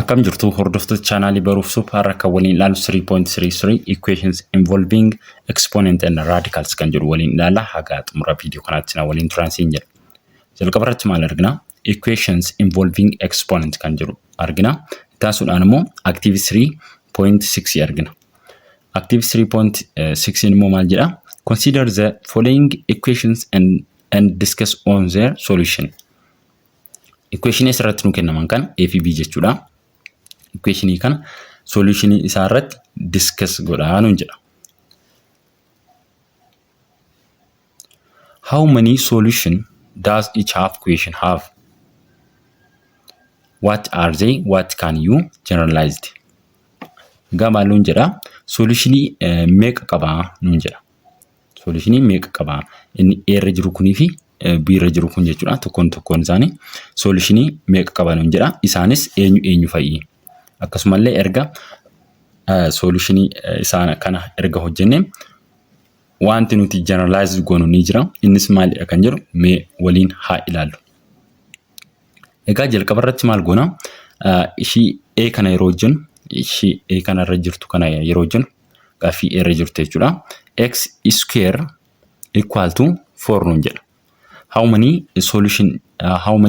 Akkam jirtu hordoftoota chaanaalii Baruuf Sup, har'a kan waliin ilaalu 3.33 equations involving exponent and radicals kan jedhu waliin ilaalla. Haga xumura viidiyoo kanaatti na waliin turaa siin jedha. Jalqaba irratti maal argina? Equations involving exponent kan jedhu argina. Itti aansuudhaan immoo active 3.6 argina. Active 3.6 immoo maal jedha? Consider the following equations and discuss on their solution. Equationii asirratti nu kennaman kana A fi B jechuudha. Equationii kana solutionii isaa irratti discuss godhaa nuun jedha. How many solution does each half equation have? What are they? What can you generalize? Egaa maal nuun jedha? Solutionii meeqa qabaa nuun jedha. Solutionii meeqa qabaa? Inni A irra jiru kunii fi B irra jiru kun jechuudha. Tokkoon tokkoon isaanii solutionii meeqa qaba nuun jedha. Isaanis eenyu eenyu fa'i? Akkasumallee erga solutionii isaan kana erga hojjenne wanti nuti generalize goonu ni jira. Innis maalidha kan jedhu mee waliin haa ilaallu. Egaa jalqaba irratti maal goona? Ishii A kana yeroo hojjennu, ishii A kana irra jirtu kana yeroo hojjennu, gaaffii A irra jirtu jechuudha. X square equal to 4 nuun jedha. How many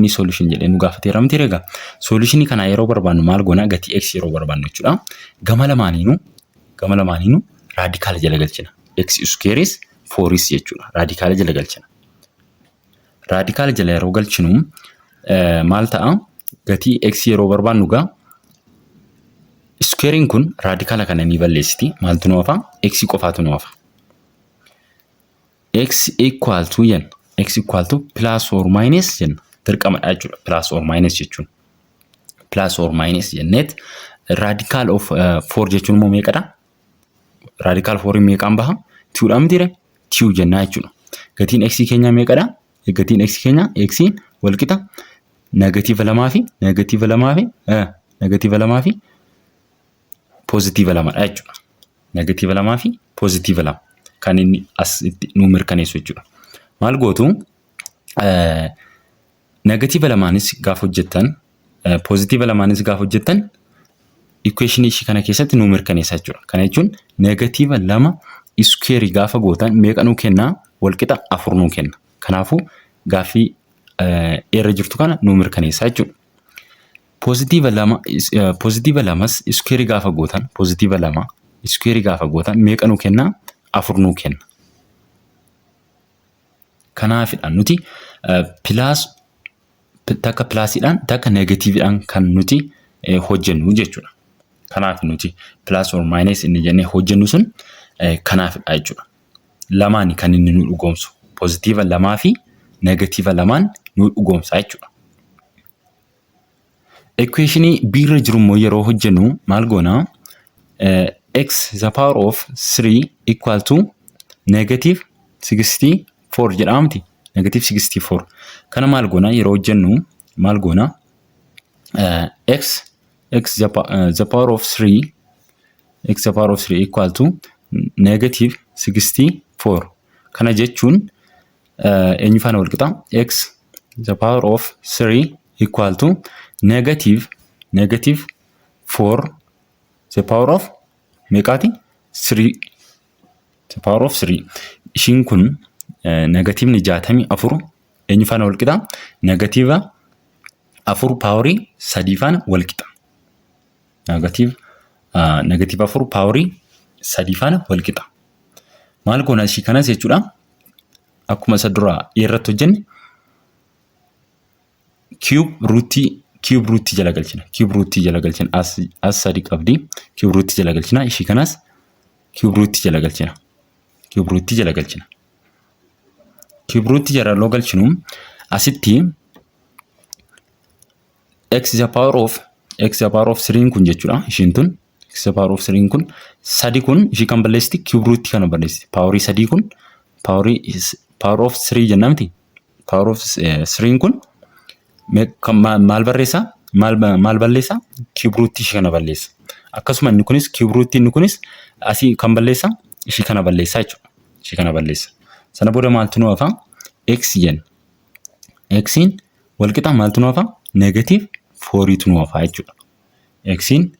solution jedhee nu gaafateera miti egaa. Solutionii kana yeroo barbaannu maal goona? Gatii x yeroo barbaannu jechuudha. Gama lamaaniinuu raadikaala jala galchina. X squareis 4is jechuudha. Raadikaala jala galchina. Raadikaala jala yeroo galchinu maal ta'a? Gatii x yeroo barbaannu gaa squarein kun raadikaala kana ni balleessiti. Maaltu nu hafa? X qofaatu nu hafa. X equal to jenna. X equal to plus or minus jenna. Dirqamadha jechuudha. Plus or minus jechuun. Plus or minus jenneet radical of 4 jechuun immoo meeqadha? Radical 4 meeqaan baha? Twodha mitiire? Two jennaa jechuudha. Gatiin x keenyaa meeqadha? Gatiin x keenyaa x walqixa negative lamaa fi negative lamaa fi negative lamaa fi positive lamadha jechuudha. Negative lamaa fi positive lama kan inni asitti nu mirkaneessu jechuudha. Maal gootu? Negative lamaanis gaafa hojjettan, positive lamaanis gaafa hojjettan, equationii ishii kana keessatti nu mirkaneessa jechuudha. Kana jechuun negative lama square gaafa gootan meeqa nuu kennaa? Walqixa afur nuu kenna. Kanaafuu gaaffii irra jirtu kana nu mirkaneessa jechuudha. Positive lamas square gaafa gootan, positive lama square gaafa gootan meeqa nuu kennaa? Afur nuu kenna. Kanaafidha nuti plus takka plusiidhaan takka negativeidhaan kan nuti hojjennu jechuudha. Kanaaf nuti plus or minus inni jennee hojjennu sun kanaafidha jechuudha. Lamaan kan inni nu dhugoomsu positive lamaa fi negative lamaan nu dhugoomsa jechuudha. Equationii B irra jiru immoo yeroo hojjennu maal goonaa? X the power of 3 equal to negative 64 jedhama miti? Negative 64. Kana maal goonaa? Yeroo hojjennu maal goonaa? X the power of 3, x the power of 3 equal to negative 64. Kana jechuun eenyu faana wal qixa? X the power of 3 equal to negative 4 the power of meeqaati? 3, the power of 3. Ishiin kun negativeni 64 eenyu faana wal qixa? Negative afur powerii sadii faana wal qixa. Negative afur powerii sadii faana wal qixa. Maal goona ishii kanas jechuudha? Akkuma isa duraa irratti hojjenne cube rootii jala galchina. Cube rootii jala galchina. As sadi qabdi. Cube rootii jala galchina. Ishii kanas cube rootii jala galchina. Cube rootii jala galchina. Cube rootii jala yeroo galchinu asitti x the power of 3 kun jechuudha. Ishiin tun x the power of 3 kun sadi kun ishii kan balleessiti, cube rootii kana balleessiti. Powerii sadii kun powerii power of 3 jenna miti? Power of 3 kun maal barreessaa? Maal balleessaa? Cube rootii ishii kana balleessa. Akkasuma inni kunis cube rootii inni kunis asii kan balleessaa, ishii kana balleessaa jechuudha. Ishii kana balleessa. Sana booda maaltu nu hafa? X jenna. X'n walqixa maaltu nu hafa? Negative fouriitu nu hafa jechuudha. X'n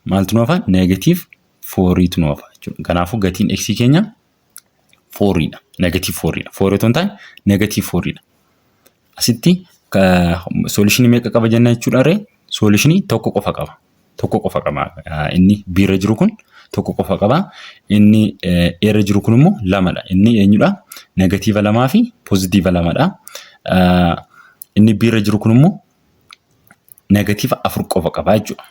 maaltu nu hafa? Negative 4tu nu hafa jechuudha. Kanaafuu gatiin x keenya 4dha. Negative 4dha. 4 otoo hin taane negative 4dha. Asitti solutionii meeqa qaba jenna jechuudha ree? Solutionii tokko qofa qaba. Tokko qofa qaba. Inni B irra jiru kun tokko qofa qaba. Inni A irra jiru kun immoo lamadha. Inni eenyudha? Negatiiva lamaa fi pozitiiva lamadha. Inni B irra jiru kun immoo negatiiva afur qofa qaba jechuudha.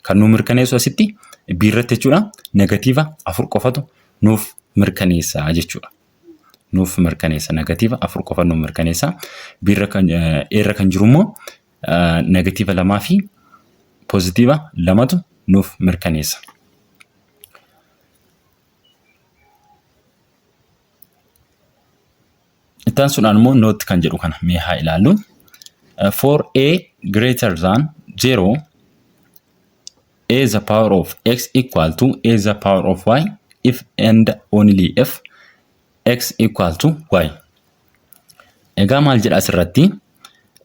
Kan nu mirkaneessu asitti B irratti jechuudha negatiiva afur qofatu nuuf mirkaneessa jechuudha. Nuuf mirkaneessa negatiiva afur qofa nuuf mirkaneessa. B irra kan A irra kan jiru immoo negatiiva lamaa fi pozitiiva lamatu nuuf mirkaneessa. Itti aansuudhaan immoo note kan jedhu kana mee haa ilaallu. For a greater than 0, a the power of x equal to a the power of y if and only if x equal to y. Egaa maal jedha asirratti?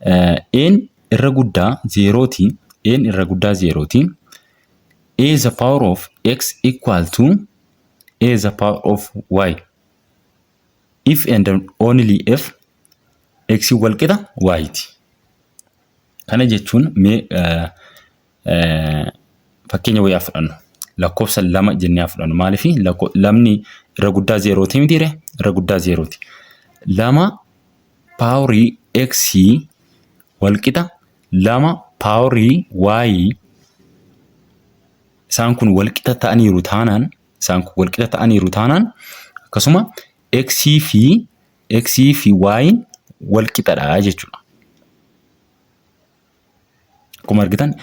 A'n irra guddaa zeerooti. A'n irra guddaa zeerooti. A the power of x equal to a the power of y. If and only if x wal qixa y ti. Kana jechuun mee fakkeenya wayii haa fudhannu. Lakkoofsa lama jennee haa fudhannu. Maaliif lamni irra guddaa zeerooti mitiire? Irra guddaa zeerooti. Lama paaworii x wal qixa lama paaworii y isaan kun wal qixa ta'aniiru taanaan isaan kun wal qixa ta'aniiru taanaan akkasuma x fi x fi y wal qixadha jechuudha. Akkuma argitan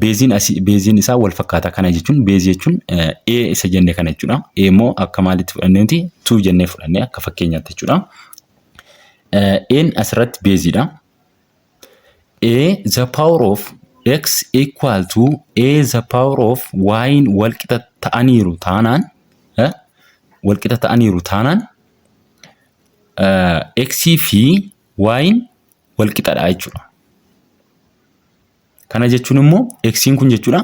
beeziin asii beeziin isaa wal fakkaataa kana jechuun beezii jechuun a isa jenne kana jechuudha. A immoo akka maalitti fudhannee nuti 2 jennee fudhannee akka fakkeenyaatti jechuudha. A'n asirratti beeziidha. A the power of x equal to a the power of y wal qixa ta'aniiru taanaan wal qixa ta'aniiru taanaan x fi y wal qixadha jechuudha. Kana jechuun immoo x'n kun jechuudha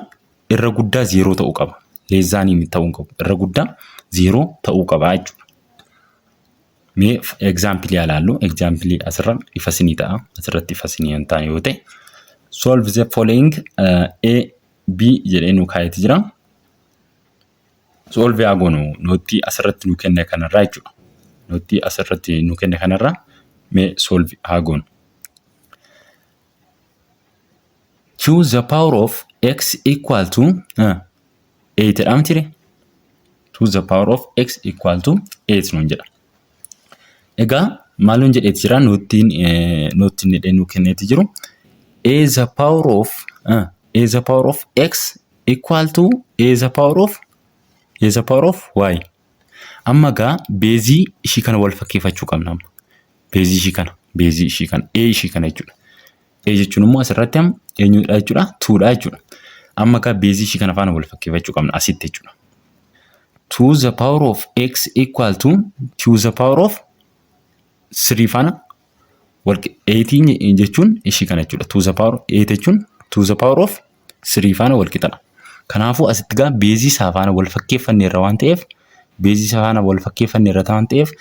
irra guddaa zeeroo ta'uu qaba. Leezzaanii ta'uu hin qabu. Irra guddaa zeeroo ta'uu qaba jechuudha. Mee egzaampilii haa ilaallu. Egzaampilii asirra ifa isinii ta'a. Asirratti ifa isinii hin taane yoo ta'e. Solve the following A, B jedhee nu kaa'eeti jira. Solve haa goonu noottii asirratti nu kenne kanarraa jechuudha. Noottii asirratti nu kenne kanarraa mee solve haa goonu. Choose the power of x equal to 8 dha miti ree? To the power of x equal to 8 nuun jedha. Egaa maal nuun jedheeti jira noottiin noottiin jedhee nuu kenneeti jiru a the power of a the power of x equal to a the power of a the power of y. Amma egaa beezii ishii kana wal fakkeeffachuu qabna amma. Beezii ishii kana beezii ishii kana a ishii kana jechuudha. A jechuun immoo asirratti amma eenyudha jechuudha? 2dha jechuudha. Amma egaa beezii ishii kana faana wal fakkeeffachuu qabna asitti jechuudha. To the power of x equal to to the power of 3 faana wal 18 jechuun ishii kana jechuudha. To the power 8 jechuun to the power of 3 faana wal qixadha. Kanaafuu asitti gaa beezii isaa faana wal fakkeeffanneerra waan ta'eef beezii isaa faana wal fakkeeffanneerra waan ta'eef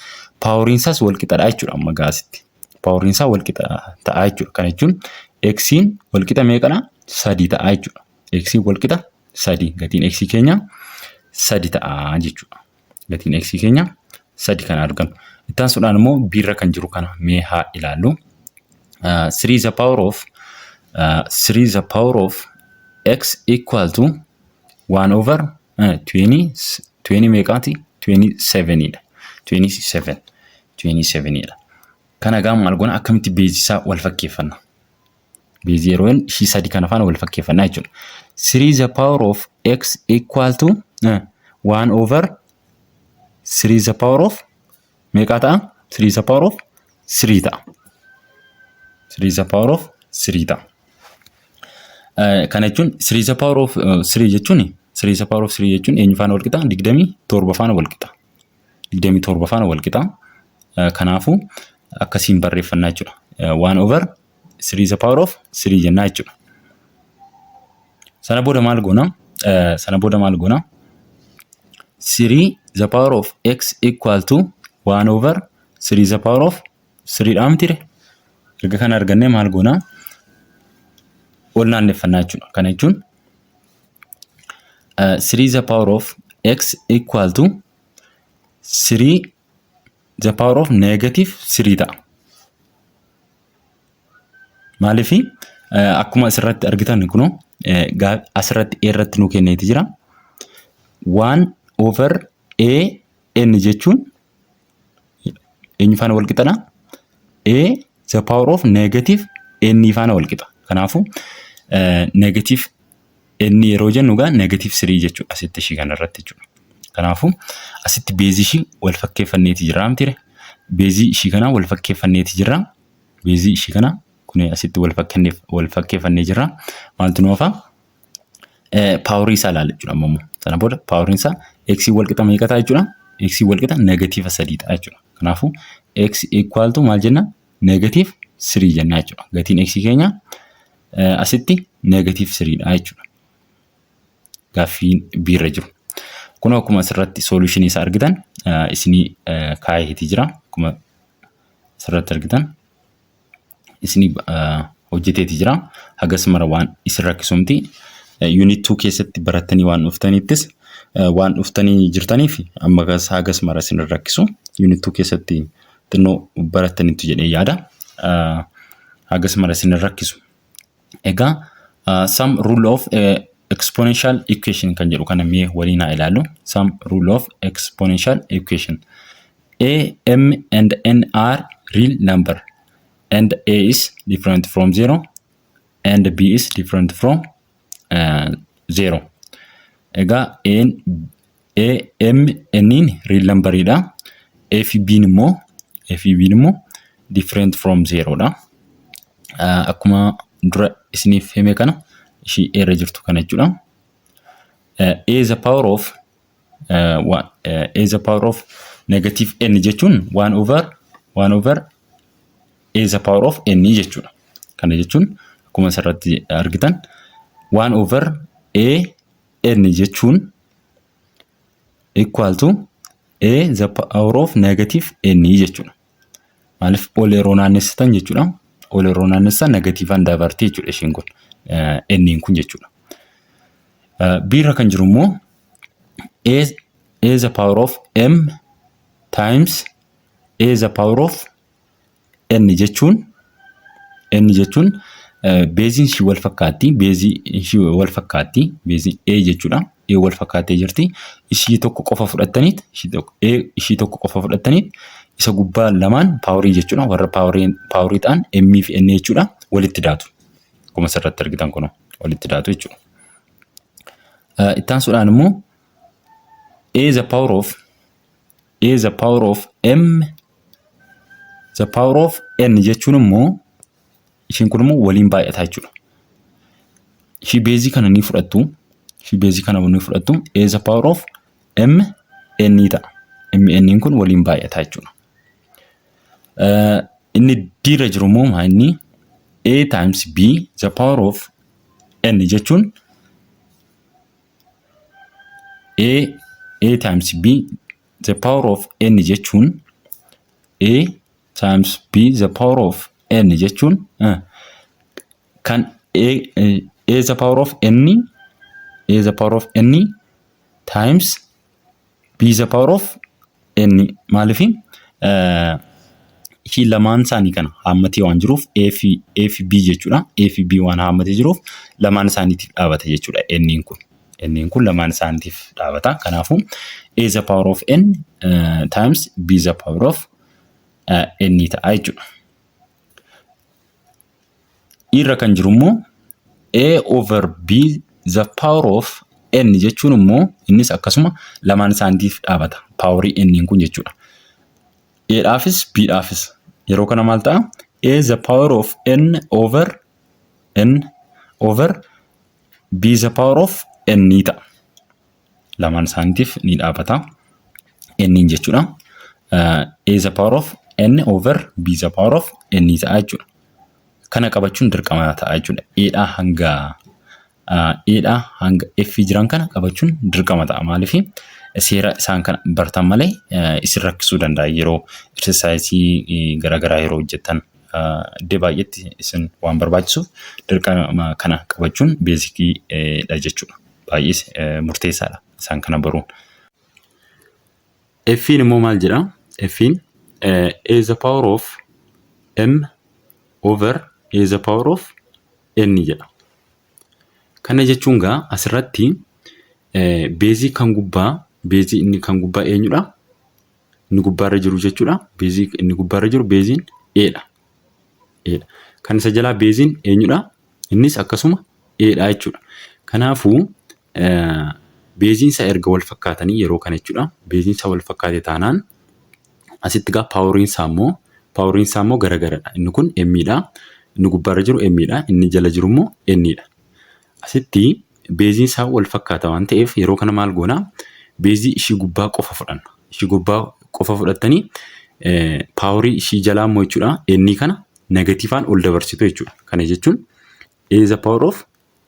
paaworiin isaas wal qixadha jechuudha amma gaa asitti. Paaworiin isaa wal qixa ta'a jechuudha. Kana jechuun x'n wal qixa meeqadha? Sadii ta'a jechuudha. X'n wal qixa sadii. Gatiin x keenya sadi ta'a jechuudha. Gatiin x keenya sadi kan argannu. Itti aansuudhaan immoo b irra kan jiru kana mee haa ilaallu. 3 the power of 3 the power of x equal to 1 over 20 20 meeqaati? 27 dha. 27 27 dha. Kana egaa maal goona akkamitti beezii isaa wal fakkeeffanna? Beezii yeroo inni ishii sadi kana faana wal fakkeeffanna jechuudha. 3 the power of x equal to 1 over 3 the power of meeqaa ta'a? 3 the power of 3 ta'a. 3 the power of 3 ta'a. Kana jechuun 3 the power of 3 jechuun 3 the power of 3 jechuun eenyu faana wal qixa? 27 faana wal qixa. 27 faana wal qixa. Kanaafuu akkasiin barreeffannaa jechuudha. 1 over 3 the power of 3 jennaa jechuudha. Sana booda maal goona? Sana booda maal goona? 3 the power of x equal to 1 over 3 the power of 3 dha mitire. Erga kana argannee maal goona? Ol naanneffannaa jechuudha. Kana jechuun 3 the power of x equal to 3 the power of negative 3 ta'a. Maaliif? Akkuma asirratti argitan kunoo asirratti A irratti nu kenneeti jira. 1 over A n jechuun eenyu faana wal qixadha? A the power of negative n faana wal qixa. Kanaafuu negative n yeroo jennu egaa negative 3 jechuudha asitti ishii kanarratti jechuudha. Kanaafuu asitti base ishii wal fakkeeffanneeti jira mitiire. Base ishii kana wal fakkeeffanneeti jira. Base ishii kana kun asitti wal fakkeeffannee jira. Maaltu nu hafa? Power isaa ilaala jechuudha amma immoo. Sana booda poweriin isaa x wal qixa meeqa ta'a jechuudha? X wal qixa negative 3 ta'a jechuudha. Kanaafuu x equal to maal jenna? Negative 3 jenna jechuudha. Gatiin x keenya asitti negative 3 dha jechuudha. Gaaffiin B irra jiru. Kun akkuma asirratti solution isaa argitan isinii kaayeetii jira. Akkuma asirratti argitan isinii hojjeteeti jira. Hagas mara waan isin rakkisu miti. Unit 2 keessatti barattanii waan dhuftanittis waan dhuftanii jirtaniif amma hagas mara isin rakkisu. Unit 2 keessatti xinnoo barattaniitu jedhee yaada. Hagas mara isin rakkisu. Egaa some rule of exponential equation kan jedhu kana mee waliin haa ilaallu. Some rule of exponential equation. A, M and N are real number and A is different from 0 and B is different from 0. Egaa A, M, N real numberidha. A fi B immoo A fi B immoo different from 0 dha. Akkuma dura isiniif hime kana ishii A irra jirtu kana jechuudha. A the power of negative n jechuun 1 over 1 over a the power of n jechuudha. Kana jechuun akkuma asirratti argitan 1 over a n jechuun equal to a the power of negative n jechuudha. Maaliif? Ol yeroo naannessitan jechuudha. Ol yeroo naannessitan negatiivaan dabartee jechuudha ishiin kun. N kun jechuudha. B irra kan jiru immoo a the power of m times a the power of n jechuun, n jechuun baseiin ishii wal fakkaatti. Base ishii wal fakkaatti. Base a jechuudha. A wal fakkaattee jirti. Ishii tokko qofa fudhattaniit, a ishii tokko qofa fudhattaniit isa gubbaa lamaan power jechuudha. Warra power ta'an m fi n jechuudha walitti daatu. Akkuma asirratti argitan kun walitti daatu jechuudha. Itti aansuudhaan immoo a the power of m the power of n jechuun immoo ishiin kun immoo waliin baay'ataa jechuudha. Ishii base kana ni fudhattu. Ishii base kana ni fudhattu. A the power of m n ta'a. M n kun waliin baay'ataa jechuudha. Inni D irra jiru immoo maa inni? A times b the power of n jechuun a times b the power of n jechuun, a times b the power of n jechuun kan a the power of n, a the power of n times b the power of n. Maaliifi? Ishii lamaan isaanii kana haammatee waan jiruuf, A fi B jechuudha. A fi B waan haammatee jiruuf lamaan isaaniitiif dhaabata jechuudha n kun. N kun lamaan isaaniitiif dhaabata. Kanaafuu A the power of n times B the power of n ta'a jechuudha. Irra kan jiru immoo A over B the power of n jechuun immoo innis akkasuma lamaan isaaniitiif dhaabata. Power n kun jechuudha. A dhaafis B dhaafis. Yeroo kana maal ta'a? A the power of n over n over B the power of n ta'a. Lamaan isaaniitiif ni dhaabata. N jechuudha. A the power of n over B the power of n ta'a jechuudha. Kana qabachuun dirqama ta'a jechuudha. A dhaa hanga Eedhaa hanga F jiran kana qabachuun dirqama ta'a. Maaliif, seera isaan kana bartan malee isin rakkisuu danda'a, yeroo exercise garaagaraa yeroo hojjettan iddoo baay'eetti isin waan barbaachisuuf dirqama kana qabachuun basiciidha jechuudha. Baay'ee murteessaadha isaan kana baruun. F'n immoo maal jedhaa? F'n a is the power of m over a is the power of n jedha. Kana jechuun gaa asirratti base kan gubbaa, base inni kan gubbaa eenyudha? Inni gubbaarra jiru jechuudha. Base inni gubbaarra jiru baseiin A dha. A dha. Kan isa jalaa baseiin eenyudha? Innis akkasuma A dha jechuudha. Kanaafuu baseiin isaa erga wal fakkaatanii yeroo kana jechuudha. Baseiin isaa wal fakkaate taanaan asitti gaa poweriin isaa immoo garagaradha. Inni kun M dha. Inni gubbaarra jiru M dha. Inni jala jiru immoo N dha. Asitti baseiin isaa wal fakkaata waan ta'eef, yeroo kana maal goonaa? Base ishii gubbaa qofa fudhanna. Ishii gubbaa qofa fudhattanii power ishii jalaa immoo jechuudha. N kana negativeaan ol dabarsitu jechuudha. Kana jechuun a is the power of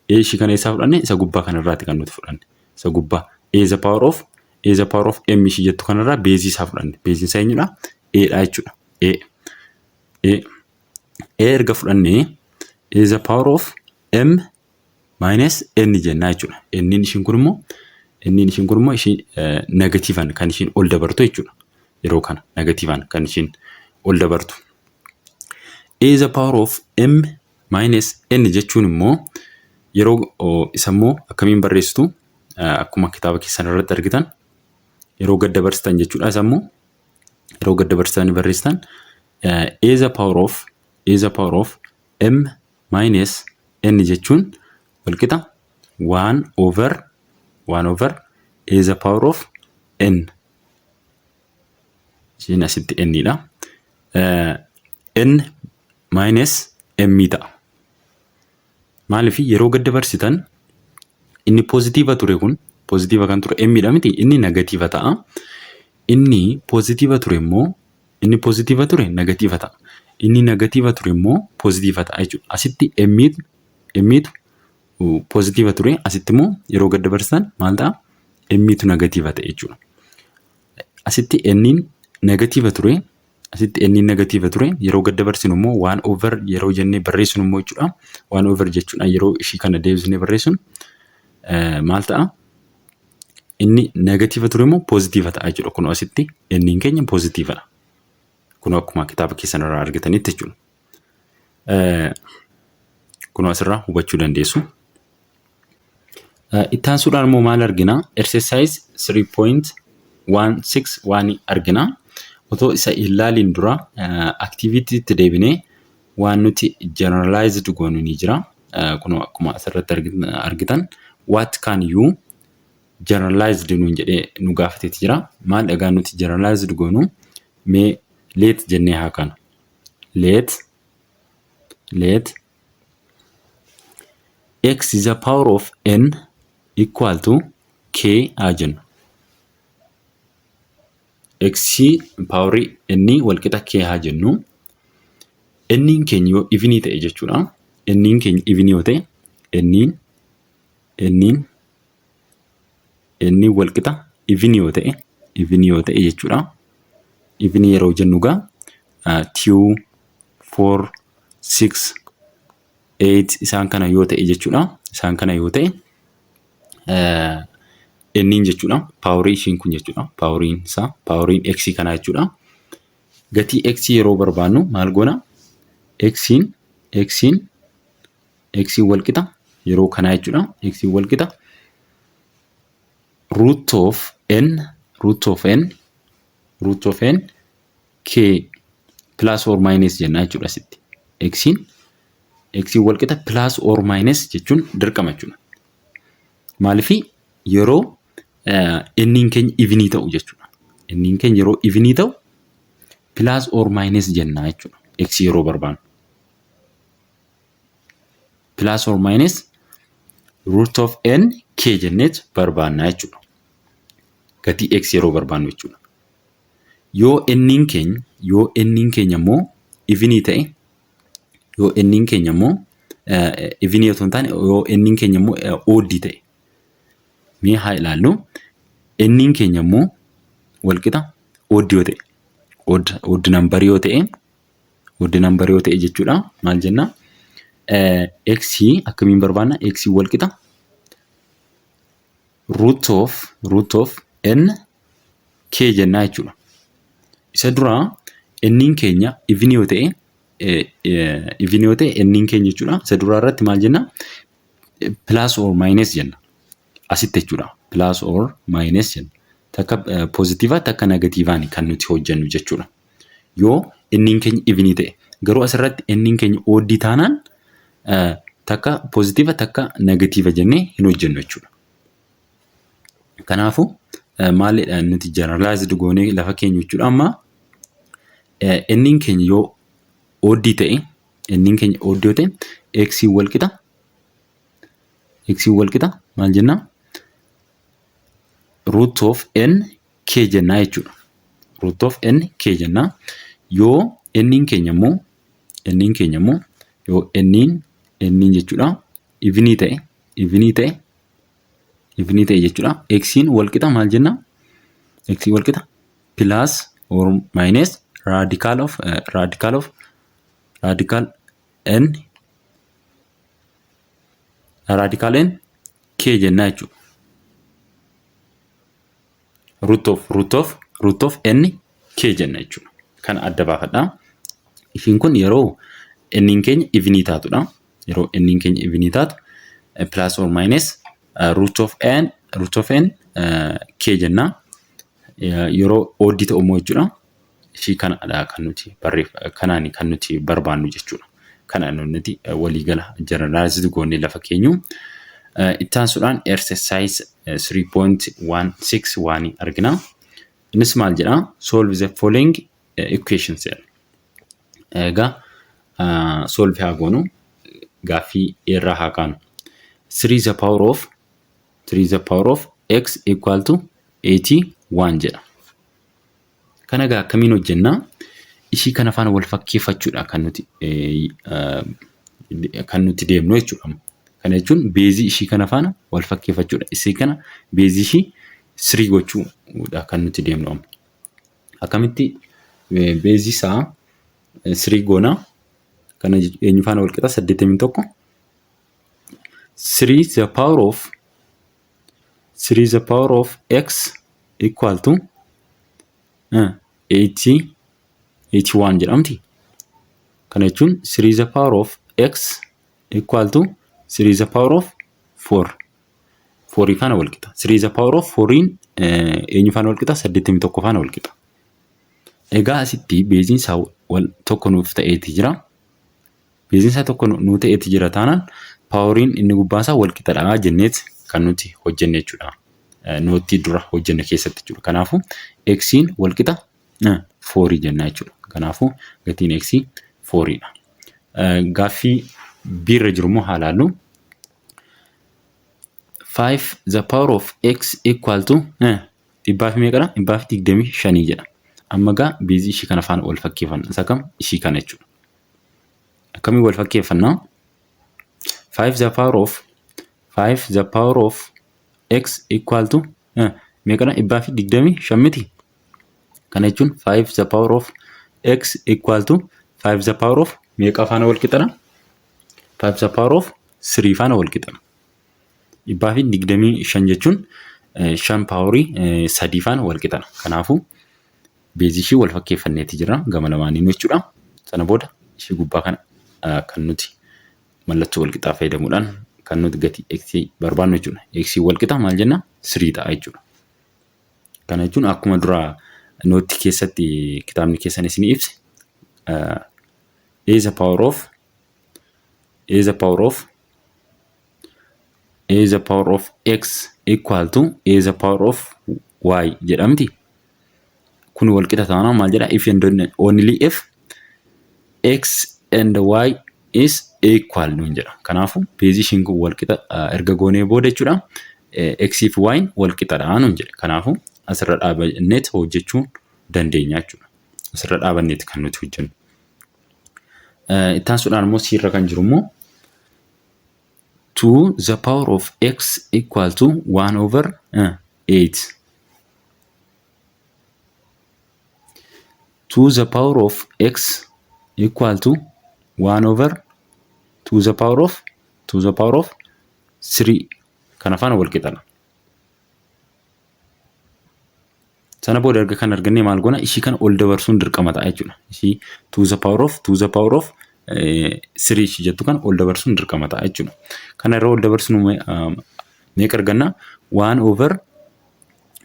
a ishii kana eessaa fudhanne? Isa gubbaa kanarraati kan nuti fudhanne. Isa gubbaa a is the power of m ishii jettu kanarraa base isaa fudhanne. Baseiin isaa eenyudha? A dha jechuudha. A. A. A erga fudhannee a is the power of m minus n jennaa jechuudha. N'n ishiin kun immoo ishii negativeaan kan ishiin ol dabartu jechuudha. Yeroo kana negativeaan kan ishiin ol dabartu. A is the power of m minus n jechuun immoo yeroo isa immoo akkamiin barreessitu? Akkuma kitaaba keessan irratti argitan yeroo gad dabarsitan jechuudha. Isa immoo yeroo gad dabarsitanii barreessitan a is the power of m minus n jechuun walqixa 1 over 1 over a is the power of n. Isheen asitti n dha. N minus m ta'a. Maaliif? Yeroo gad dabarsitan inni positive ture kun, positive kan ture m dha miti, inni negative ta'a. Inni positive ture immoo, inni positive ture negative ta'a. Inni negative ture immoo positive ta'a jechuudha. Asitti m'itu positive ture, asitti immoo yeroo gad dabarsitan maal ta'a? M'itu negative ta'e jechuudha. Asitti n'n negative ture, asitti n'n negative ture, yeroo gad dabarsinu immoo one over yeroo jennee barreessinu immoo jechuudha. One over jechuudha, yeroo ishii kana deebisnee barreessinu maal ta'a? Inni negative ture immoo positive ta'a jechuudha. Kun asitti n'n keenya positivedha. Kun akkuma kitaaba keessan irraa argatanitti jechuudha. Kun asirraa hubachuu dandeessu. Itti aansuudhaan immoo maal argina? Exercise 3.16 waan argina. Otoo isa ilaaliin dura activityitti deebinee waan nuti generalized goonu ni jira. Kun akkuma asirratti argitan "What can you generalized" nuun jedhee nu gaafateeti jira. Maal dhagaa nuti generalized goonu? Mee let jennee haa kaanu. Let x is the power of n equal to k haa jennu. X power n walqixa k haa jennu. N'n keenya yoo even ta'e jechuudha. N'n keenya even yoo ta'e, n'n walqixa even yoo ta'e jechuudha. Even yeroo jennu gaa 2, 4, 6, 8 isaan kana yoo ta'e jechuudha. Isaan kana yoo ta'e n'n jechuudha. Power ishiin kun jechuudha. Poweriin isaa, poweriin x kanaa jechuudha. Gatii x yeroo barbaannu maal goona? X'n walqixa yeroo kanaa jechuudha. X'n walqixa root of n root of n root of n k plus or minus jennaa jechuudha asitti. X'n walqixa plus or minus jechuun dirqama jechuudha. Maaliifii? Yeroo n'n keenya even ta'u jechuudha. N'n keenya yeroo even ta'u plus or minus jennaa jechuudha. X yeroo barbaannu. Plus or minus root of n k jenneet barbaannaa jechuudha. Gatii x yeroo barbaannu jechuudha. Yoo n'n keenya immoo even ta'e, yoo n'n keenya immoo Evenii otoo hin taane, yoo n'n keenya immoo oddii ta'e, mee haa ilaallu. N'n keenya immoo walqixa oddii yoo ta'e, odd numberii yoo ta'e, odd numberii yoo ta'e jechuudha. Maal jenna? X akkamiin barbaanna? X walqixa root of n k jennaa jechuudha. Isa duraa n'n keenya evenii yoo ta'e, evenii yoo ta'e n'n keenya jechuudha. Isa duraa irratti maal jenna? Plus or minus jenna. Asitti jechuudha. Plus or minus jenna. Takka positivaa, takka negativaani kan nuti hojjennu jechuudha. Yoo n'n keenya evenii ta'e. Garuu asirratti n'n keenya oddii taanaan, takka positiva, takka negativa jennee hin hojjennu jechuudha. Kanaafuu maalidha nuti generalized goonee lafa keenya jechuudha? Amma n'n keenya yoo oddii ta'e, n'n keenya oddii yoo ta'e, x walqixa maal jennaa? Root of n k jennaa jechuudha. Root of n k jennaa. Yoo n'n keenya immoo, yoo n'n jechuudha evenii ta'e jechuudha. X'n walqixa maal jennaa? X walqixa plus or minus radical of radical n radical n k jennaa jechuudha. Root of n k jenna jechuudha. Kana adda baafadhaa. Ishiin kun yeroo n'n keenya evenii taatudha. Yeroo n'n keenya evenii taatu, plus or minus root of n k jennaa. Yeroo oddii ta'u immoo jechuudha. Ishii kanadha kan nuti kanaan kan nuti barbaannu jechuudha. Kana nuti waliigala generalized goonee lafa keenyu. Itti aansuudhaan exercise 3.16 waan argina. Innis maal jedhaa? "Solve the following equations" jedha. Egaa solve haa goonu, gaaffii irraa haa kaanu. 3 the power of x equal to 81 jedha. Kana egaa akkamiin hojjennaa? Ishii kana faana wal fakkeeffachuudha kan nuti deemnu jechuudha. Kana jechuun baseii ishii kana faana wal fakkeeffachuudha. Ishii kana baseii ishii 3 gochuudha kan nuti deemnu amma. Akkamitti baseii isaa 3 goonaa? Kana eenyu faana wal qixa? 81. 3 the power of x equal to 80 81 jedhamti. Kana jechuun 3 the power of x equal to 3 the power of 4. 4 faana wal qixa. 3 the power of 4 eenyu faana wal qixa? 81 faana wal qixa. Egaa asitti baseiin isaa wal tokko nuuf ta'eeti jira. Baseiin isaa tokko nuu ta'eeti jira taanaan, poweriin inni gubbaa isaa wal qixadha jenneet kan nuti hojjenne jechuudha. Noteii dura hojjenne keessatti jechuudha. Kanaafuu x'n wal qixa fourii jenna jechuudha. Kanaafuu gatiin x fouriidha. Gaaffii biirra jiru immoo haa ilaallu. 5 the power of x equal to dhibbaa fi meeqadha? 125 jedha. Amma egaa baseii ishii kana faana wal fakkeeffanna. Isa kam? Ishii kana jechuudha. Akkamiin wal fakkeeffannaa? 5 the power of x equal to meeqadha? 125 miti? Kana jechuun 5 the power of x equal to 5 the power of meeqa faana wal qixadha? 5 the power of 3 faana wal qixadha. 125 jechuun shan powerii sadii faana wal qixadha. Kanaafuu baseii ishii wal fakkeeffanneeti jira gama lamaaniinuu jechuudha. Sana booda ishii gubbaa kana kan nuti mallattoo wal qixaa fayyadamuudhaan kan nuti gatii x barbaannu jechuudha. X wal qixa maal jenna? 3 ta'a jechuudha. Kana jechuun akkuma dura noteii keessatti kitaabni keessan isinii ibse, a the power of x equal to a the power of y jedhamti. Kun wal qixa taanaan maal jedha? If and only if x and y is equal nuun jedha. Kanaafuu baseii ishiin kun wal qixa erga goonee booda jechuudha. X fi y wal qixadha nuun jedhe. Kanaafuu asirra dhaabanneet hojjechuu dandeenya jechuudha. Asirra dhaabanneet kan nuti hojjennu. Itti aansuudhaan immoo siirra kan jiru immoo 2 the power of x equal to 1 over 8. 2 the power of x equal to 1 over 2 the power of 2 the power of 3 kana faana wal qixadha. Sana booda erga kan argannee maal goona ishii kana ol dabarsuun dirqama ta'a jechuudha. Ishii 2 the power of 2 the power of 3 ishii jettu kana ol dabarsuun dirqama ta'a jechuudha. Kana irra ol dabarsinu meeqa arganna? 1 over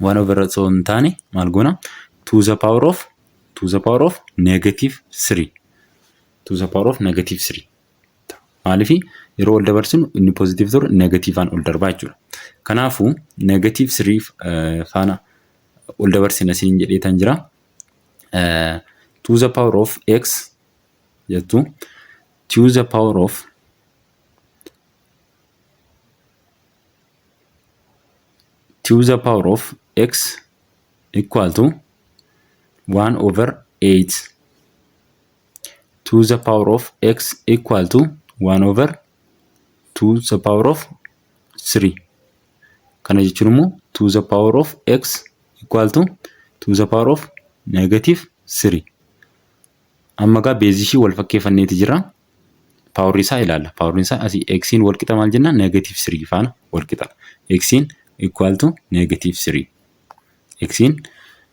1 over osoo hin taane maal goona? 2 the power of 2 the power of negative 3 2 the power of negative 3 Maaliif yeroo ol dabarsinu inni positive ture negatiivaan ol darbaa jechuudha. Kanaafuu negative 3 faana ol dabarsina siin jedheetan jira. To the power of x jettu to the power of to the power of x equal to 1 over 8 to the power of x equal to 1 over 2 the power of 3. Kana jechuun immoo 2 the power of x equal to 2 the power of negative 3. Amma egaa beezii ishii wal fakkeeffanneeti jira. Paawurri isaa ilaalla. Paawurri isaa asii x'n wal qixa maal jenna? Negative 3 faana wal qixa. X'n equal to negative 3. X'n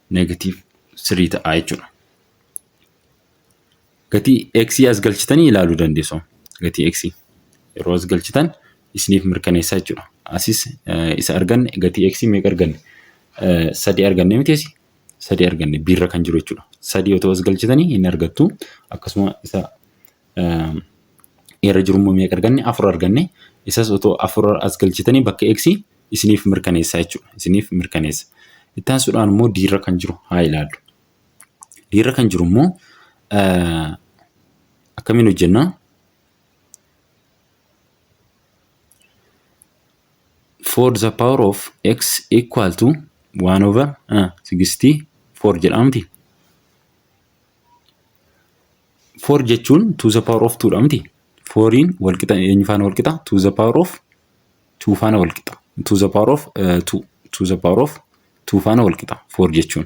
negative 3 ta'a jechuudha. Gatii x as galchitanii ilaaluu dandeessu. Gatii x yeroo as galchitan isiniif mirkaneessaa jechuudha. Asis isa arganne gatii x meeqa arganne? Sadii arganne miti asii? Sadii arganne biirra kan jiru jechuudha. Sadii otoo as galchitanii hin argattu. Akkasuma isa irra jiru immoo meeqa arganne? Afur arganne. Isas otoo afur as galchitanii bakka x isiniif mirkaneessaa jechuudha. Isiniif mirkaneessa. Itti aansuudhaan immoo diirra kan jiru haa ilaallu. Diirra kan jiru immoo akkamiin hojjennaa? For the power of x equal to 1 over 64 jedhamti. 4 jechuun 2 the power of 2 dha miti. 4in wal qixa eenyu faana wal qixa? 2 the power of 2 faana wal qixa. 2 the power of 2 2 the power of 2 faana wal qixa 4 jechuun.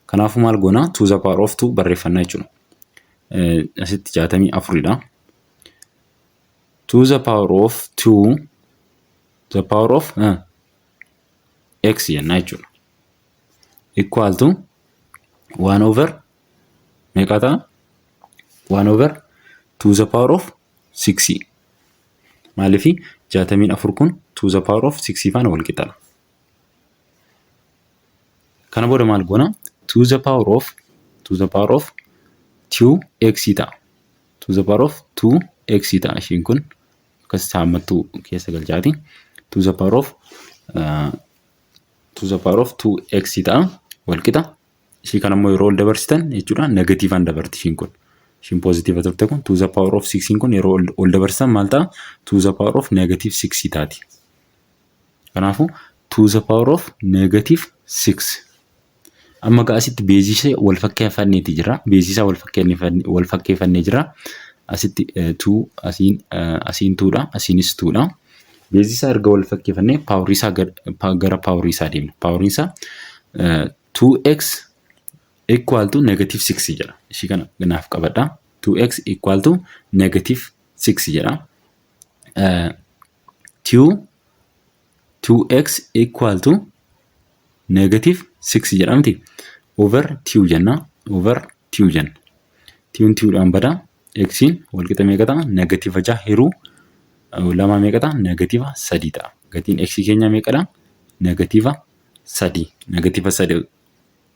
Kanaafuu maal goona? 2 the power of 2 barreeffannaa jechuudha. Asitti 64 dha. 2 the power of 2 the power of x jennaa jechuudha. Equal to 1 over meeqa ta'a? 1 over 2 the power of 6. Maaliif 64 kun 2 the power of 6 faana wal qixadha. Kana booda maal goona? 2 the power of 2 the power of 2x ta'a. 2 the power of 2x ta'a ishiin kun akkas haammattuu keessa galchaati. 2 the power of 2 the power of 2x ta'a wal qixa. Ishii kana immoo yeroo ol dabarsitan jechuudha negatiivaan dabarti ishiin kun. Ishiin poozitiiva turte kun 2 the power of 6 kun yeroo ol dabarsitan maal ta'a? 2 the power of negative 6 taati. Kanaafuu 2 the power of negative 6. Amma egaa asitti beezii ishee wal fakkeeffanneeti jira. Beezii isaa wal fakkeeffannee jira. Asitti 2 asiin asiin 2 dha. Asiinis 2 dha. Beezii isaa erga wal fakkeeffannee paawurii isaa gara paawurii isaa deemna. Paawuriin isaa 2x equal to negative 6 jedha. Ishii kana naaf qabadha. 2x equal to negative 6 jedha. 2 2x equal to negative 6 jedhamti. Over 2 jenna. Over 2 jenna. 2 2dhaan bada. X'n walqixa meeqa ta'a? Negative 6 hiruu lama meeqa ta'a? Negative 3 ta'a. Gatiin x keenya meeqadha? Negative 3. Negative 3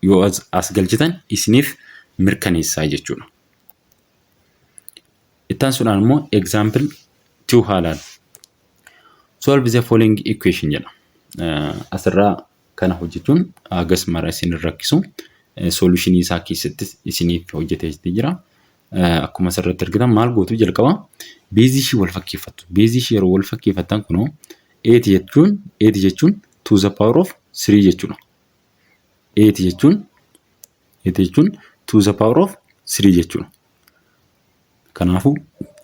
yoo as galchitan isiniif mirkaneessaa jechuudha. Itti aansuudhaan immoo example 2 haa ilaallu. Solve the following equation jedha. Asirraa kana hojjechuun hagas mara isin hin rakkisu. Solutionii isaa keessattis isiniif hojjetee jira. Akkuma asirratti argitan maal gootu jalqaba beezii ishii wal fakkeeffattu. Beezii ishii yeroo wal fakkeeffattan kunoo 8 jechuun 8 jechuun 2 the power of 3 jechuudha. 8 jechuun 8 jechuun 2 the power of 3 jechuudha. Kanaafuu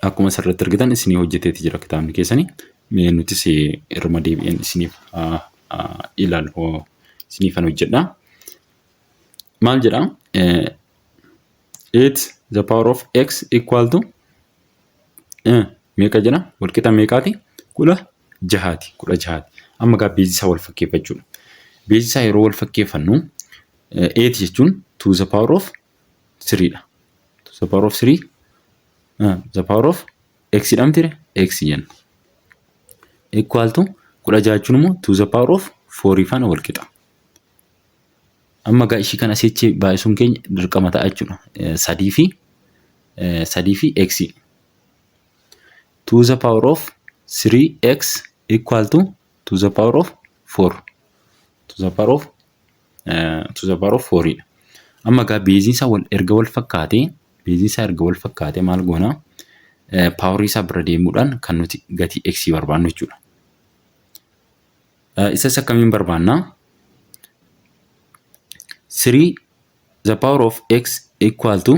akkuma asirratti argitan isinii hojjeteeti jira kitaabni keessanii. Mee nutis irruma deebi'een isiniif ilaalu, isiniifan hojjedha. Maal jedhaa? 8 the power of x equal to meeqa jedha? Walqixa meeqaati? 16ti. 16ti. Amma gaa base isaa wal fakkeeffachuudha. Base isaa yeroo wal fakkeeffannu, 8 jechuun to the power of 3 dha. To the power of 3 the power of x jedhamtire, x jenna. Equal to 16 jechuun immoo to the power of 4 faana wal qixa. Amma gaa ishii kana asichi baay'isuun keenya dirqama ta'a jechuudha. Sadii fi x. To the power of 3x equal to to the power of 4. To the power of 4 dha. Amma gaa base iin isaa wal erga wal fakkaatee, base iin isaa erga wal fakkaatee, maal goona? Power ii isaa bira deemuudhaan kan nuti gatii x barbaannu jechuudha. Isas akkamiin barbaannaa? 3 the power of x equal to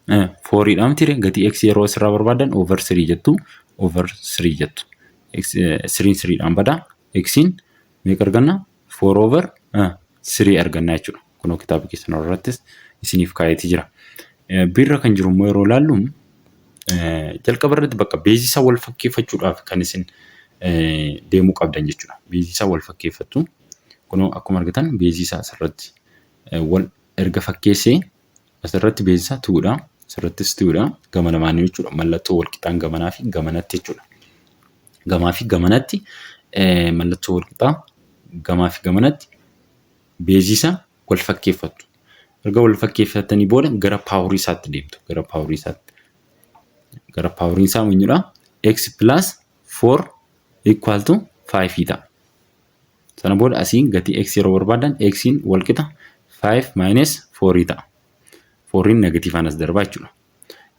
4 dha miti? Gatii x yeroo asirraa barbaadan over 3 jettu, over 3 jettu. 3 3 dhaan badaa, x'n meeqa arganna? 4 over 3 arganna jechuudha. Kunoo kitaaba keessan irrattis isiniif kaayetii jira. Birra kan jiru immoo yeroo ilaallu, jalqaba irratti bakka base isaa wal fakkeeffachuudhaaf kan isin deemuu qabdan jechuudha. Base isaa wal fakkeeffattu. Kunoo akkuma argitan base isaa asirratti wal erga fakkeessee, asirratti base isaa twodha. Asirrattis twodha. Gama lamaanii jechuudha. Mallattoo wal qixaan gamanaa fi gamanatti jechuudha. Gamaa fi gamanatti mallattoo wal qixaa, gamaa fi gamanatti base isaa wal fakkeeffattu. Erga wal fakkeeffatanii booda gara power ii isaatti deemtu. Gara power ii isaatti. Gara power iin isaa eenyudha? X plus 4 equal to 5 ta'a. Sana booda asiin gatii x yeroo barbaadan, x'n wal qixa 5 minus 4 ta'a. 4 negative aan as darbaa jechuudha.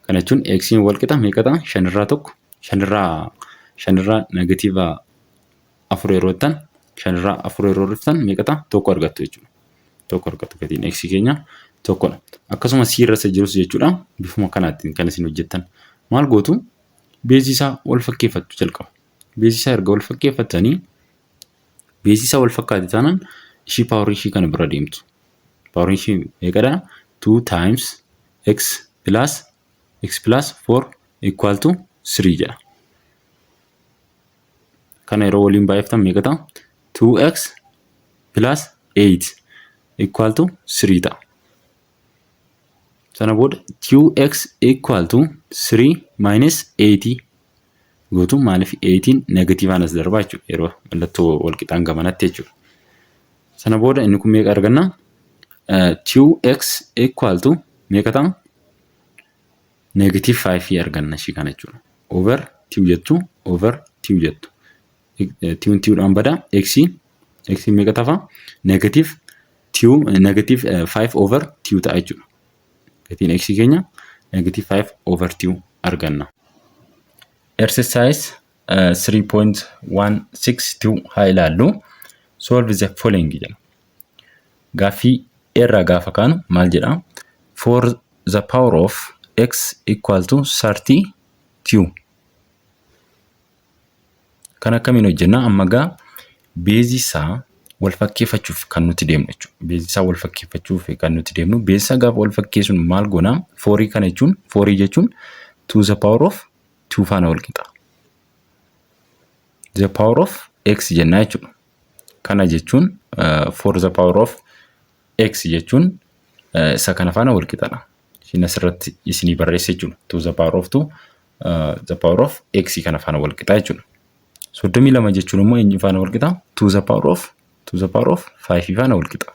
Kana jechuun x'n wal qixa meeqa ta'a? Shanirraa tokko, shanirraa negative afur yeroo jettan, shanirraa afur yeroo dhuftan meeqa ta'a? Tokko argattu jechuudha. Tokko argattu, gatiin x keenya tokkodha. Akkasuma c irra isa jirus jechuudha. Bifuma kanaatiin kan isin hojjettan. Maal gootu? Base isaa wal fakkeeffattu jalqaba. Base isaa erga wal fakkeeffattanii, base isaa wal fakkaate taanaan, ishii power ii ishii kana bira deemtu. Power iin ishii meeqadha? 2 times x plus 4 equal to 3 jedha. Kana yeroo waliin baay'iftan meeqa ta'a? 2x plus 8 equal to 3 ta'a. Sana booda 2x equal to 3 minus 8 gootu. Maaliif? 8 negative aan as darbaa jechuudha, yeroo mallattoo wal qixaan gamanatti jechuudha. Sana booda inni kun meeqa arganna? 2x equal to meeqa ta'a? Negative 5 arganna ishii kana jechuudha. Over 2 jettu, over 2 jettu. 2 2dhaan badaa, x x meeqa tafa? Negative 2, negative 5 over 2 ta'a jechuudha. Gatiin x keenya negative 5 over 2 arganna. Exercise 3.162 haa ilaallu. Solve the following jedha. Gaaffii irraa gaafa kaanu maal jedha? For the power of x equal to 32. Kan akkamiin hojjenna? Amma gaa base isaa wal fakkeeffachuuf kan nuti deemnu jechuudha. Base isaa wal fakkeeffachuuf kan nuti deemnu. Base isaa gaafa wal fakkeessuun maal goona? Four ii kana jechuun, four ii jechuun to the power of 2 faana wal qixa. The power of x jennaa jechuudha. Kana jechuun for the power of x jechuun isa kana faana wal qixadha. Ishiin asirratti isinii barreesse jechuudha. To the power of 2 the power of x kana faana wal qixa jechuudha. 32 jechuun immoo eenyu faana wal qixa? To the power of 5 faana wal qixa.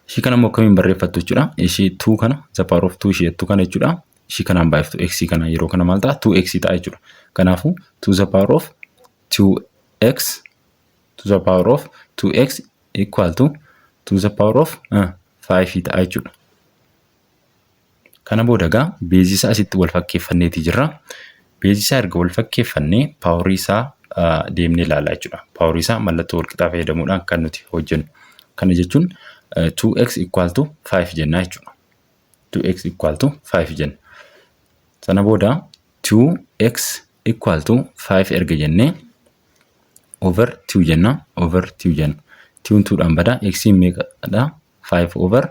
Ishii kana immoo akkamiin barreeffattu jechuudha? Ishii 2 kana, the power of 2 ishee jettu kana jechuudha. Ishii kanaan baay'iftu, x kana. Yeroo kana maal ta'a? 2x ta'a jechuudha. Kanaafuu to the power of 2x, to the power of 2x equal to the power of 5 ta'a jechuudha. Kana booda egaa base isaa asitti wal fakkeeffanneeti jirra. Base isaa erga wal fakkeeffannee, power ii isaa deemnee ilaallaa jechuudha. Power ii isaa mallattoo wal qixaa fayyadamuudhaan kan nuti hojjennu. Kana jechuun 2x equal to 5 jennaa jechuudha. 2x equal to 5 jenna. Sana booda 2x Equal to 5 erga jennee over 2 jenna, over 2 jenna. 2 2dhaan bada. X meeqadha? 5 over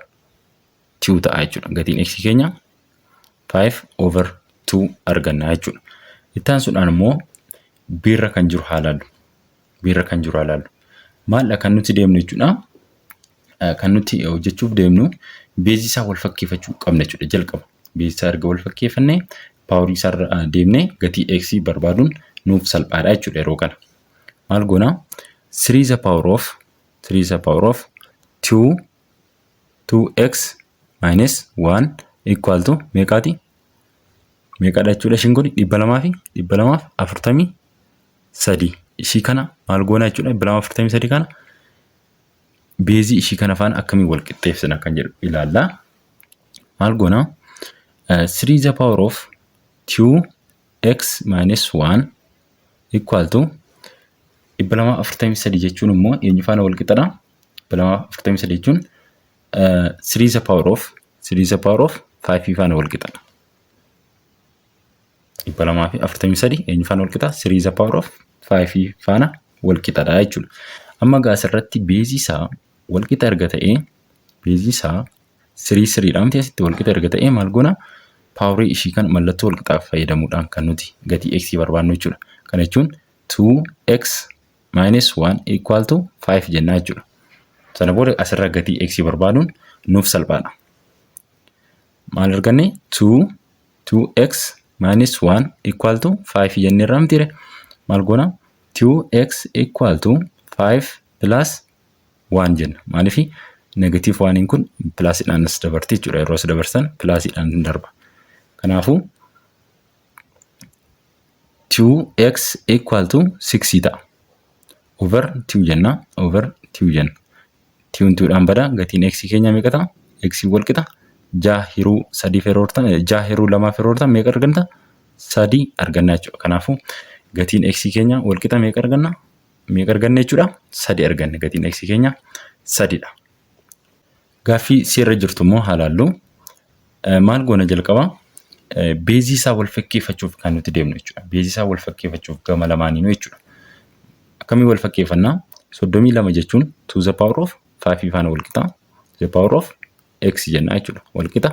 2 ta'a jechuudha. Gatiin x keenya 5 over 2 arganna jechuudha. Itti aansuudhaan immoo B irra kan jiru haa ilaallu. B irra kan jiru haa ilaallu. Maaldha kan nuti deemnu jechuudha? Kan nuti hojjechuuf deemnu beezii isaa wal fakkeeffachuu qabna jechuudha jalqaba. Beezii isaa erga wal fakkeeffannee paaworii isaarra deemnee gatii x barbaaduun nuuf salphaadha jechuudha yeroo kana. Maal goona? 3 the power of 3 the power of 2 2x minus 1 equal to meeqaati? Meeqadha jechuudha ishiin kun? 243. Ishii kana maal goona jechuudha? 243 kana beezii ishii kana faana akkamiin wal qixxeessina kan jedhu ilaalla. Maal goona? 3 the power of 2x minus 1 equal to 243 jechuun immoo eenyu faana wal qixxadha? 243 jechuun 3 the power of 3 the power of 5 faana wal qixxadha. 243 eenyu faana wal qixa? 3 the power of 5 faana wal qixxadha jechuudha. Amma egaa asirratti beezii isaa wal qixa erga ta'ee, beezii isaa 3 3dha miti, asitti wal qixa erga ta'ee maal goona? Paaworii ishii kan mallattoo wal qixaa fayyadamuudhaan kan nuti gatii x barbaannu jechuudha. Kana jechuun 2x minus 1 equal to 5 jennaa jechuudha. Sana booda asirraa gatii x barbaaduun nuuf salphaadha. Maal arganne? 2 2x minus 1 equal to 5 jennee irraa mitiire? Maal goona? 2x equal to 5 plus 1 jenna. Maaliif? Negative oneiin kun plusiidhaan as dabarti jechuudha. Yeroo as dabarsan plusiidhaan darba. Kanaafuu 2x equal to 6 ta'a. Over 2 jenna. Over 2 jenna. 2 2dhaan bada. Gatiin x keenya meeqa ta'a? X wal qixa ja'a hiruu sadiif yeroo ta'an, ja'a hiruu lamaaf yeroo ta'an meeqa arganna? Sadii arganna jechuudha. Kanaafuu gatiin x keenya wal qixa meeqa arganna? Meeqa arganna jechuudha? Sadi arganne. Gatiin x keenya sadidha. Gaaffii C irra jirtu immoo haa ilaallu. Maal goona jalqaba? Beezii isaa wal fakkeeffachuuf kan nuti deemnu jechuudha. Beezii isaa wal fakkeeffachuuf gama lamaaniinuu jechuudha. Akkamiin wal fakkeeffannaa? 32 jechuun 2 the power of 5 faana wal qixa. The power of x jenna jechuudha. Wal qixa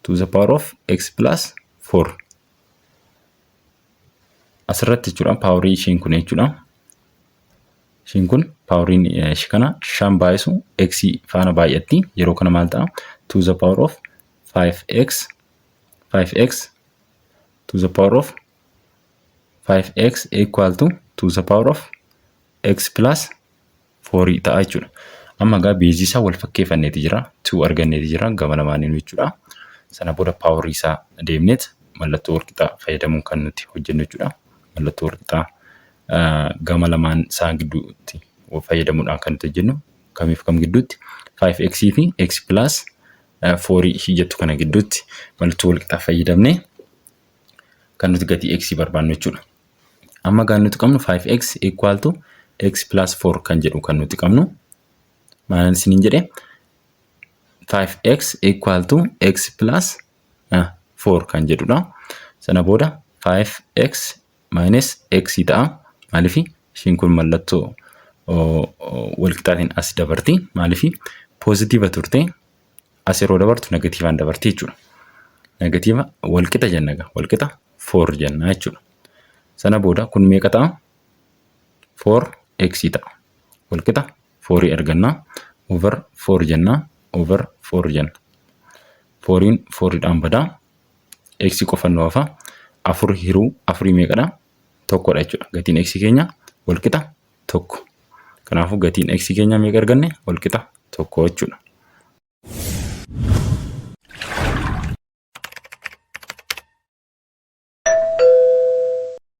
2 the power of x plus 4. Asirratti jechuudha paaworii isheen kun jechuudha. Isheen kun paaworiin ishee kana shan baay'isu x faana baay'atti. Yeroo kana maal ta'a? 2 the power of 5x 5x 2 the power of 5x equal to 2 the power of x plus 4 ta'a jechuudha. Amma egaa beezii isaa wal fakkeeffanneeti jira. 2 arganneeti jira gama lamaaniinuu jechuudha. Sana booda paaworii isaa deemneet mallattoo walqixaa fayyadamuun kan nuti hojjennu jechuudha. Mallattoo walqixaa gama lamaan isaa gidduutti fayyadamuudhaan kan nuti hojjennu kamiif kam gidduutti? 5x fi x plus 4 ishii jettu kana gidduutti mallattoo walqixaa fayyadamnee kan nuti gatii x barbaannu jechuudha. Amma kan nuti qabnu 5x equal to x plus 4 kan jedhu kan nuti qabnu. Maal isiniin jedhe? 5x equal to x plus 4 kan jedhudha. Sana booda 5x minus x ta'a. Maaliif? Ishiin kun mallattoo walqixaatiin as dabarti. Maaliif? Poozitiiva turte, as yeroo dabartu negatiivaan dabarti jechuudha. Negatiiva walqixa jenna egaa, walqixa 4 jenna jechuudha. Sana booda kun meeqa ta'a? 4x ta'a. Walqixa 4 arganna. Over 4 jenna. Over 4 jenna. 4iin 4dhaan badaa. X qofa nu hafa. Afur hiruu afurii meeqadha? Tokkodha jechuudha. Gatiin x keenya walqixa tokko. Kanaafuu gatiin x keenya meeqa arganne? Walqixa tokko jechuudha.